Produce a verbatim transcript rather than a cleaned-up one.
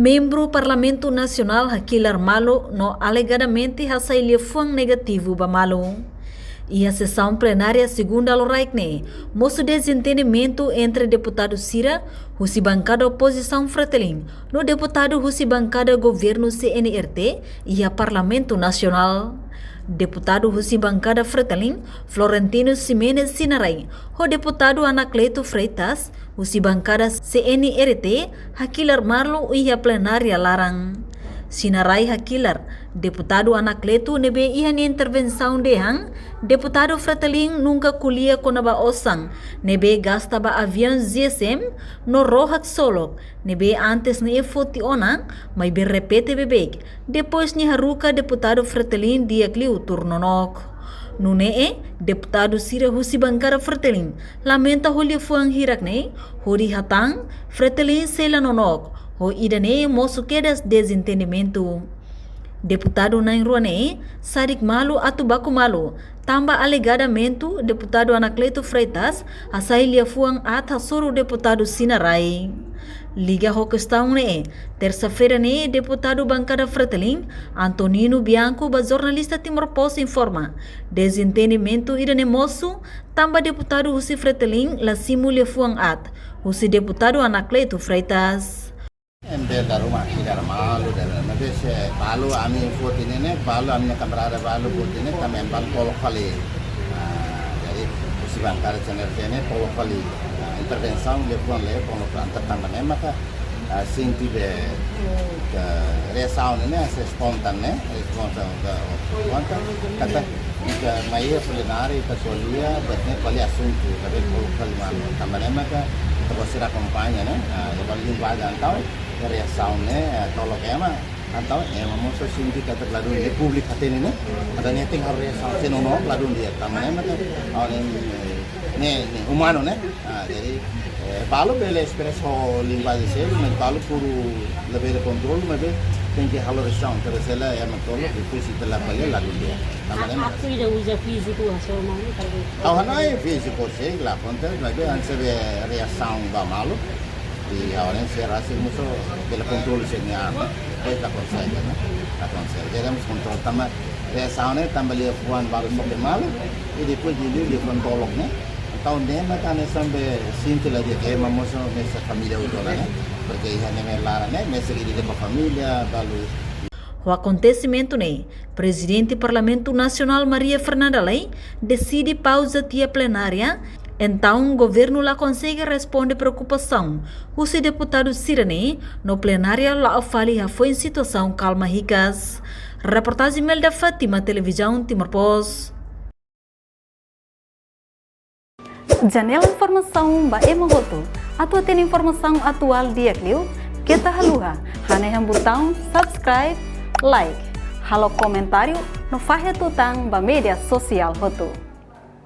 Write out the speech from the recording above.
Membru Parlamentu Nasionál hakilar malu no alegadamente hasai liafuan negativu ba malu. Iha sesaun plenária segunda loraik ne'e, mosu dezentendimentu entre deputadu sira husi bankada opozisaun Fretilin no deputadu husi bankada governu C N R T iha Parlamentu Nasionál. Deputadu husi bankada Fretilin, Florentino Ximenes Sinarai, ho deputadu Anacleto Freitas, husi bankada C N R T, hakilar malu iha plenária laran. Sinarai hakilar, deputadu Anacleto ne'ebé iha nia intervensaun dehan, deputadu Fretilin nunka ko'alia kona-ba osan ne'ebé gasta ba aviaun G S M no ró haksolok ne'ebé antes ne'e foti ona, maibé repete beibeik, depois nia haruka deputadu Fretilin di'ak liu tuur nonook. Nune'e, deputadu sira husi bankada Fretilin lamenta ho liafuan hirak ne'e, hodi hatán Fretilin sei la nonook, ho ida-ne'e mosu kedas dezentendimentu. Deputadu na'in-rua ne'e sadik malu atu baku malu, tanba alegadamente deputadu Anacleto Freitas hasai liafuan aat hasoru deputadu Sinarai. Liga ho kestaun ne'e, tersa-feira ne'e deputadu bankada Fretilin, Antonino Bianco, ba jornalista Timor Post informa, dezentendimentu ida-ne'e mosu, tanba deputadu husi Fretilin la simu liafuan aat husi deputadu Anacleto Freitas. Em bel da ruma, ida malu, da ruma. Maibé se balu ami foti ne'e, balu ami-nia kamarada balu foti ne'e, tanba balu tolok fali. Ah, jadi, husi bankada C N R T ne'e tolok fali. Ah, intervensaun liafuan le, kono planta tanba ne'e maka, ah, sente be, ke reasaun ne'e, se spontan ne'e, spontan ke, spontan, katak, ke mai iha plenária, ke ko'alia, be ne'e ko'alia asuntu, tapi tolok fali malu. Tanba ne'e maka, ita-boot sira akompaña ne'e, ah, ita-boot linguajen entaun, reasaun ne'e, eh, tolok ema, entaun ema mós sente katak ladún di'ak, públiku hatene ne'e, entaun ne'e tenke reasaun, se nonook ladún di'ak, tanba ne'e maka, oh, ne'e, ne'e, ne'e, umanu ne'e. Ah, jadi, eh, balu bele espresa ho linguajen seluk, mas balu kuru labele kontrolu, mas be tenke halo reasaun, terus ela ema tolok, depois ita la ko'alia ladún di'ak. Tanba ne'e maka. Atu ida uza fíziku, hasoru malu, kalau. Oh, hanoin fíziku sei la konta, mas be hanesan be reasaun ba malu. I agora se rasik mosu bele kontrolu sira-nia an, depois la konsege, ne'e? La konsege. Jadi, mós kontrolu tanba, reasaun ne'e tanba liafuan balu soke malu, i depois liuliu liafuan tolok ne'e. Entaun, ne'e maka hanesan be sente la di'ak, ema mós hanesan família hotu ona ne'e. Porque iha ne'e laran ne'e, hanesan ida-idak ba família, balu. Ho akontesimentu ne'e, Prezidente Parlamentu Nasionál Maria Fernanda Lay deside pauza tiha plenária, entaun governu la konsege responde preokupasaun husi deputadu sira-ne'e, no plenária la'o fali hafoin situasaun kalma hikas. Reportajen Melda Fátima, Televizaun Timor Post. Janela informasaun ba ema hotu. Atu hatene informasaun atuál di'ak liu, keta haluha hanehan butaun subscribe, like, halo komentáriu no fahe tutan ba média sosiál hotu.